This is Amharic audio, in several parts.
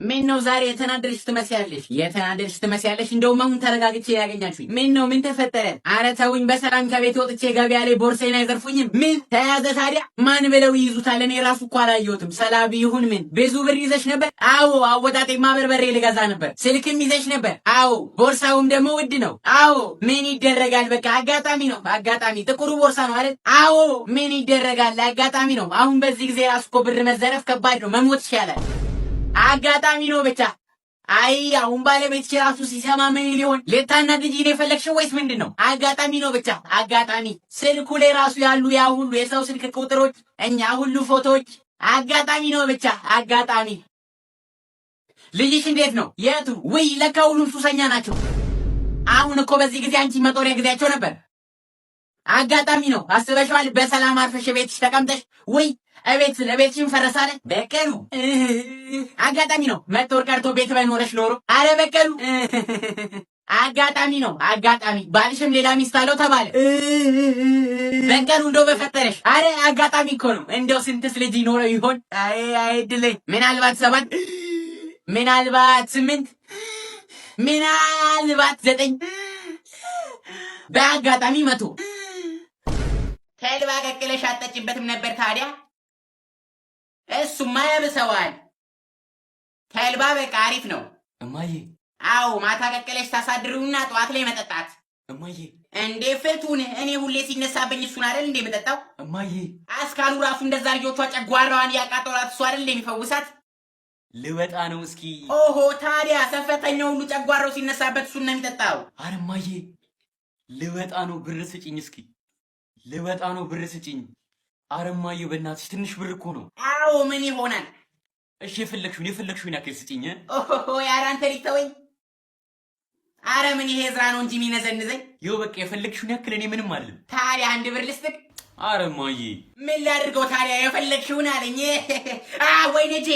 ምን ነው ዛሬ የተናደድሽ ትመስያለሽ? የተናደድሽ ትመስያለሽ። እንደውም አሁን ተረጋግቼ ያገኛችሁኝ። ምን ነው፣ ምን ተፈጠረ? አረ ተውኝ፣ በሰላም ከቤት ወጥቼ ገበያ ላይ ቦርሳዬን አይዘርፉኝም። ምን ተያዘ ታዲያ? ማን ብለው ይይዙታል? እኔ ራሱ እኮ አላየሁትም። ሰላቢ ይሁን ምን? ብዙ ብር ይዘሽ ነበር? አዎ፣ አወጣጤማ በርበሬ ልገዛ ነበር። ስልክም ይዘሽ ነበር? አዎ። ቦርሳውም ደግሞ ውድ ነው። አዎ። ምን ይደረጋል? በቃ አጋጣሚ ነው፣ አጋጣሚ። ጥቁሩ ቦርሳ ነው አይደል? አዎ። ምን ይደረጋል? አጋጣሚ ነው። አሁን በዚህ ጊዜ ራሱ እኮ ብር መዘረፍ ከባድ ነው። መሞት ይሻላል። አጋጣሚ ነው ብቻ። አይ፣ አሁን ባለቤትሽ ራሱ ሲሰማ ምን ሊሆን? ልታናድጂኝ ነው የፈለግሽው ወይስ ምንድን ነው? አጋጣሚ ነው ብቻ፣ አጋጣሚ። ስልኩ ላይ ራሱ ያሉ ያ ሁሉ የሰው ስልክ ቁጥሮች፣ እኛ ሁሉ ፎቶዎች፣ አጋጣሚ ነው ብቻ፣ አጋጣሚ። ልጅሽ እንዴት ነው? የቱ? ውይ፣ ለካ ሁሉም ሱሰኛ ናቸው። አሁን እኮ በዚህ ጊዜ አንቺ መጦሪያ ጊዜያቸው ነበር። አጋጣሚ ነው። አስበሽዋል? በሰላም አርፈሽ ቤትሽ ተቀምጠሽ፣ ውይ፣ እቤት ለቤትሽን ፈረሳለ በቀሉ። አጋጣሚ ነው። መጦር ቀርቶ ቤት ባይኖረሽ ኖሮ። አረ በቀሉ፣ አጋጣሚ ነው። አጋጣሚ። ባልሽም ሌላ ሚስት አለው ተባለ። በቀሉ፣ እንደው በፈጠረሽ። አረ አጋጣሚ እኮ ነው። እንደው ስንትስ ልጅ ይኖረው ይሆን? አይ አይ ድለኝ። ምናልባት ሰባት፣ ምናልባት ስምንት፣ ምናልባት ዘጠኝ፣ በአጋጣሚ 100። ተልባ ቀቅለሽ አጠጭበትም ነበር ታዲያ? እሱማ ያብሰዋል። ተልባ በቃ አሪፍ ነው። እማዬ። አዎ፣ ማታ ቀቅለሽ ታሳድሪውና ጠዋት ላይ መጠጣት። እማዬ። እንዴ ፍቱን፣ እኔ ሁሌ ሲነሳብኝ እሱን አይደል እንዴ የምጠጣው? እማዬ። አስካሉ ራሱ እንደዛ ልጆቿ ጨጓራዋን ያቃጠሏት እሱ አይደል እንዴ የሚፈውሳት? ልወጣ ነው እስኪ። ኦሆ፣ ታዲያ ሰፈተኛው ሁሉ ጨጓራው ሲነሳበት እሱን ነው የሚጠጣው። አረ እማዬ፣ ልወጣ ነው፣ ብር ስጭኝ እስኪ። ልወጣ ነው፣ ብር ስጭኝ። አረ እማዬ፣ በእናትሽ ትንሽ ብር እኮ ነው። አዎ፣ ምን ይሆናል? እሺ፣ የፈለግሽውን የፈለግሽውን ያክል ስጭኝ። ኦሆ፣ ኧረ አንተ ልጅ ተወኝ። አረ ምን ይሄ ዝራ ነው እንጂ የሚነዘንዘኝ። ይኸው በቃ የፈለግሽውን ያክል፣ እኔ ምንም አይደለም። ታዲያ 1 ብር ልስጥክ? አረ እማዬ። ምን ላድርገው ታዲያ? የፈለግሽውን አለኝ። አ፣ ወይኔ እጄ!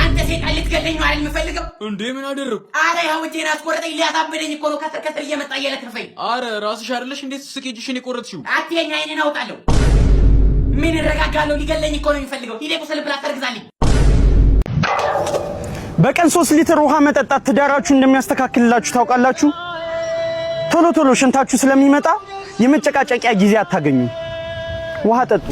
አንተ ሴጣን፣ ልትገለኝ ነው አይደል የምፈልገው? እንዴ፣ ምን አደረግኩ? አረ ያው እጄን አስቆረጠኝ። ሊያሳብደኝ እኮ ነው። ከስር ከስር እየመጣ እየለከፈኝ። አረ ራስሽ አይደለሽ እንዴት ስቂ እጅሽን የቆረጥሽው? አትየኝ፣ አይኔን አውጣለሁ። ምን እረጋጋለሁ? ሊገለኝ እኮ ነው የሚፈልገው። ሂዴ ቁስል ፕላስተር ግዛልኝ። በቀን 3 ሊትር ውሃ መጠጣት ትዳራችሁ እንደሚያስተካክልላችሁ ታውቃላችሁ? ቶሎ ቶሎ ሽንታችሁ ስለሚመጣ የመጨቃጨቂያ ጊዜ አታገኙ። ውሃ ጠጡ።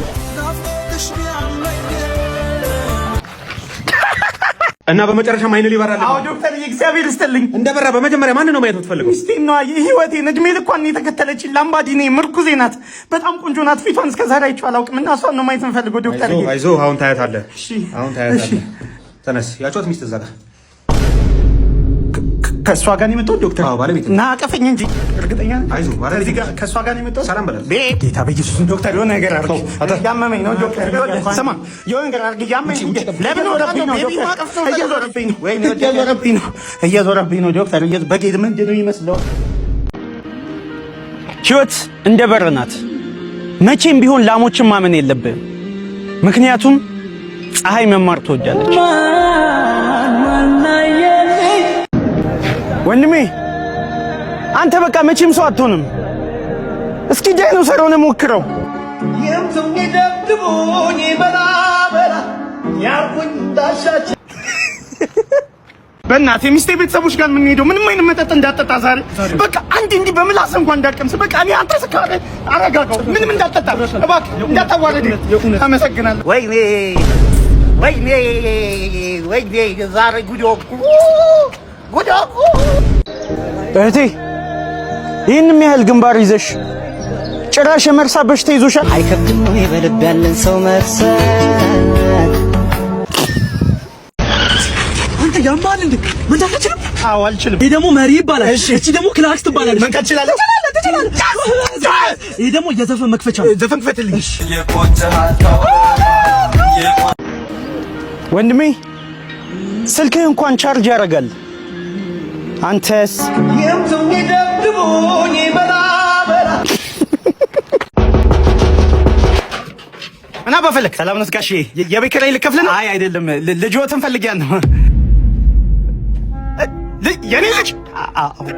እና በመጨረሻም አይን ሊበራል። አዎ ዶክተር፣ እግዚአብሔር ይስጥልኝ። እንደ በራ በመጀመሪያ ማን ነው ማየት የምትፈልገው? ሚስቴን ነዋ፣ የህይወቴን እድሜ ልኳን የተከተለችኝ ላምባዲኔ ምርኩዜ ናት። በጣም ቆንጆ ናት። ፊቷን እስከ ዛሬ አይቼው አላውቅም እና እሷን ነው ማየት የምፈልገው ዶክተር። አይዞህ፣ አሁን ታያታለህ። እሺ። አሁን ታያታለህ። ተነስ። ያጫት ሚስት እዛ ጋር። ከእሷ ጋር ነው የመጣሁት ዶክተር። አዎ፣ ባለቤት። እና አቀፈኝ እንጂ፣ እርግጠኛ ነኝ። አይዞህ፣ ባለቤት። ከዚህ ጋር ከእሷ ጋር ነው የመጣሁት። ሰላም በላት። ጌታ በኢየሱስ፣ ዶክተር፣ የሆነ ነገር አድርግ። እያመመኝ ነው ዶክተር። ስማ፣ የሆነ ነገር አድርግ። እያመመኝ ለምን ወረብኝ ነው ዶክተር? እየዞረብኝ ነው፣ ወይኔ እየዞረብኝ ነው፣ እየዞረብኝ ነው ዶክተር። በጌት ምንድን ነው የሚመስለው? ህይወት እንደ በር ናት። መቼም ቢሆን ላሞችን ማመን የለብህም። ምክንያቱም ፀሐይ መማር ትወዳለች። ወንድሜ፣ አንተ በቃ መቼም ሰው አትሆንም። እስኪ ዳይኖሰር ሆነ ሞክረው። ይምቱኝ ደብድቡኝ በላ በላ ያርጉኝ እንዳሻቸው። በእናትህ፣ የሚስቴ ቤተሰቦች ጋር የምንሄደው ምንም አይነት መጠጥ እንዳጠጣ ዛሬ። በቃ አንድ እንዲህ በምላስ እንኳን እንዳቀምስ። በቃ እኔ አንተ ስካረ አረጋጋው። ምንም እንዳጠጣ እባክህ፣ እንዳታዋረድ። አመሰግናለሁ። ወይኔ ወይኔ ወይኔ፣ ዛሬ ጉድ ሆንኩ፣ ጉድ ሆንኩ። እህቴ፣ ይህንም ያህል ግንባር ይዘሽ ጭራሽ የመርሳት በሽታ ይዞሻል። አይከብድም ወይ በልብ ያለን ሰው መርሳት? አንተ ያማል እንዴ? መንዳት አትችልም? አዎ፣ አልችልም። ይሄ ደግሞ መሪ ይባላል። እቺ ደግሞ ክላክስ ትባላለች። መንካት ትችላለህ? ትችላለህ፣ ትችላለህ። ይሄ ደግሞ የዘፈን መክፈቻ ነው። ዘፈን ክፈትልኝ። ወንድሜ፣ ስልክህ እንኳን charge ያደርጋል። አንተስ? ይምቱኝ ደብድቡኝ በላ በላ። እና በፈለክ ሰላም ነው ጋሼ? የቤት ኪራይ ልከፍል ነው? አይ አይደለም፣ ልጅዎትን ፈልጊያን ነው። የኔ ልጅ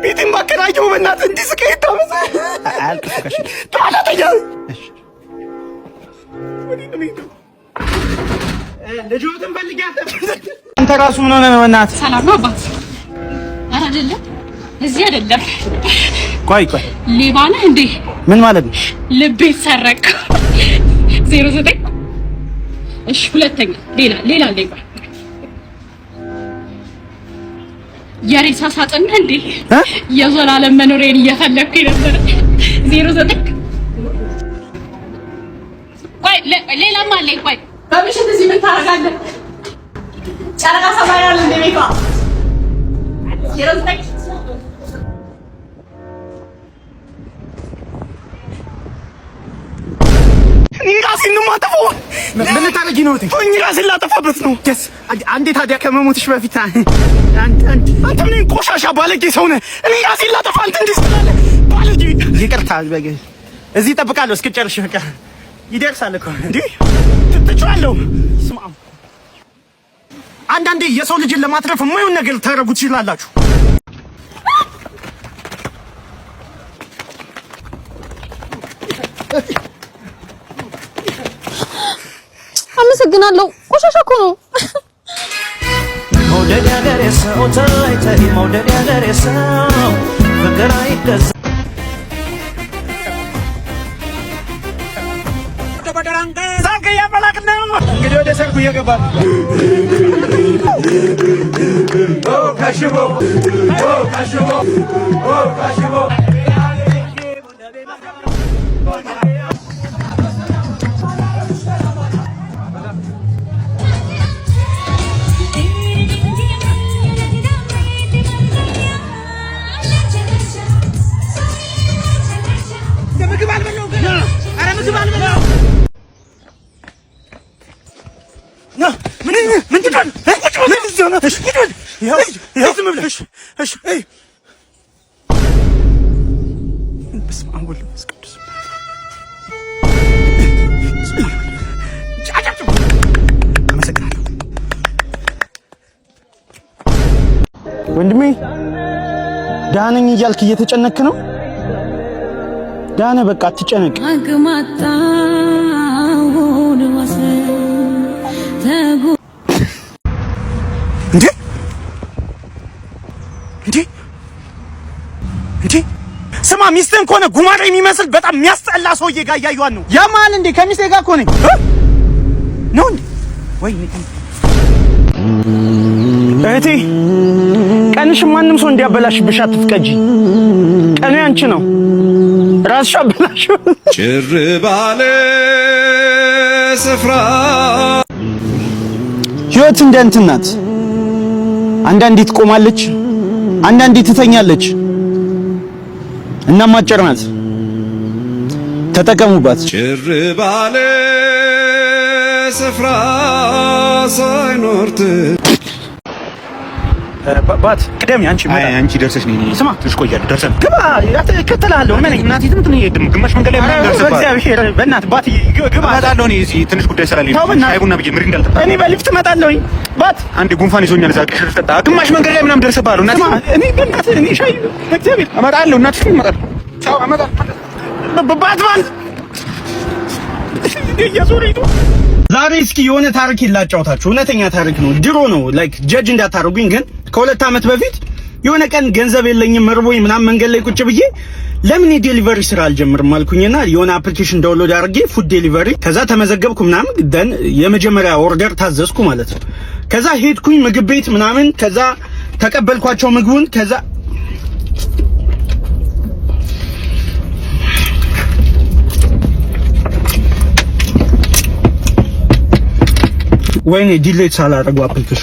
ቤቴን ባከራየው፣ በእናትህ እንዲህ ስቃይ ታመሰ አያልቅሱ ጋሼ። ታላተኛ። ወዴት ነው የምሄደው? ልጆትን ፈልጊያት። አንተ ራሱ ምን ሆነህ ነው? እናትህ ሰላም ነው አባት? ኧረ አይደለም፣ እዚህ አይደለም። ቆይ ቆይ፣ ሌባ ነህ እንዴ? ምን ማለት ነው? ልቤ ሰረቅ። 09። እሺ፣ ሁለተኛ ሌላ ሌላ ሌባ፣ የሬሳ ሳጥን ነህ እንዴ? የዘላለም መኖሪያን እየፈለግኩኝ ነበር። 09። ቆይ፣ ሌላም አለኝ። ቆይ፣ በምሽት እዚህ ምን ታደርጋለህ? ጨረቃ ሰማይ አለ እንደ ቤቷ። 09። እኔ ራሴን ነው የማጠፋው። ምን ልታደርጊ ነው? እኔ ራሴን ላጠፋበት ነው። ደስ አንዴ ታዲያ ከመሞትሽ በፊት አንተ ምን ቆሻሻ ባለጌ ሰው ነህ። እኔ ራሴን ላጠፋ አንተ እንዲህ ስላለህ ባለጌ። ይቅርታ፣ እዚህ እጠብቃለሁ እስክጨርሽ። በቃ ይደርሳል እኮ እንዴ፣ ትቼዋለሁ። ስማ፣ አንዳንዴ የሰው ልጅን ለማትረፍ የማይሆን ነገር ልታደርጉ ትችላላችሁ። አመሰግናለሁ። ቆሻሻ እኮ ነው። መውደድ ያገሬ ሰው፣ ተይ ተይ፣ መውደድ ያገሬ ሰው፣ ፍቅር አይገዛ። ሰርግ እያበላክ ነው። እንግዲህ ወደ ሰርጉ እየገባ ነው። ምግብ አልበላሁም ገና። ኧረ ምግብ አልበላሁም። ምን ምንድን ነው? ይኸው ዝም ብለህ እሺ። በስመ አብ ወወልድ ወመንፈስ ቅዱስ። አጨብጭቡ። አመሰግናለሁ ወንድሜ። ደህና ነኝ እያልክ እየተጨነክ ነው። ደህና ነህ፣ በቃ አትጨነቅ። አግማጣውን ወሰን እንዴ እንዴ እንዴ! ስማ፣ ሚስትህን ከሆነ ጉማሬ የሚመስል በጣም የሚያስጠላ ሰውዬ ጋር እያዩዋን ነው። ያማል እንዴ? ከሚስቴ ጋር እኮ ነኝ ነው እንዴ? ወይ እህቴ፣ ቀንሽ ማንም ሰው እንዲያበላሽብሽ አትፍቀጂ። ቀኑ ያንቺ ነው። ራስሽ አበላሽው። ጭር ባለ ስፍራ ህይወት እንደ እንትን ናት። አንዳንዴ ትቆማለች፣ አንዳንዴ ትተኛለች። እናም አጭር ናት። ተጠቀሙባት። ጭር ባለ ስፍራ ሳይኖር ባት ቅደም አንቺ። አንቺ ደርሰሽ ነኝ። ስማ፣ ትንሽ ቆያለሁ። ደርሰን ግባ፣ እከተልሃለሁ። እመነኝ። እናቴ ትሙት እኔ ግማሽ መንገድ ላይ ምናምን ደርሰን በእግዚአብሔር በእናትህ ባት ግባ። እመጣለሁ። እኔ እዚህ ትንሽ ጉዳይ ስላለኝ ተው በእናትህ። ሻይ ቡና ብዬ ምሪ እንዳልጠጣ። እኔ በሊፍት እመጣለሁኝ። ባት አንዴ ጉንፋን ይዞኛል። እዛ ቅሽር ጠጣ። ግማሽ መንገድ ላይ ምናምን ደርሰብሃለሁ። እናቴ ስማ፣ እኔ በእናትህ እኔ ሻይ በእግዚአብሔር እመጣለሁ። እናቴ እመጣለሁ። ቻው፣ እመጣለሁ። ባትማን እየዞረኝ ነው። ዛሬ እስኪ የሆነ ታሪክ ላጫውታችሁ። እውነተኛ ታሪክ ነው። ድሮ ነው፣ like judge እንዳታደርጉኝ፣ ግን ከ2 ዓመት በፊት የሆነ ቀን ገንዘብ የለኝም፣ እርቦኝ ምናምን መንገድ ላይ ቁጭ ብዬ ለምን የ delivery ስራ አልጀምርም አልኩኝና የሆነ application download አድርጌ food delivery፣ ከዛ ተመዘገብኩ ምናምን፣ then የመጀመሪያ order ታዘዝኩ ማለት ነው። ከዛ ሄድኩኝ ምግብ ቤት ምናምን፣ ከዛ ተቀበልኳቸው ምግቡን፣ ከዛ ወይኔ delete ሳላደርገው application።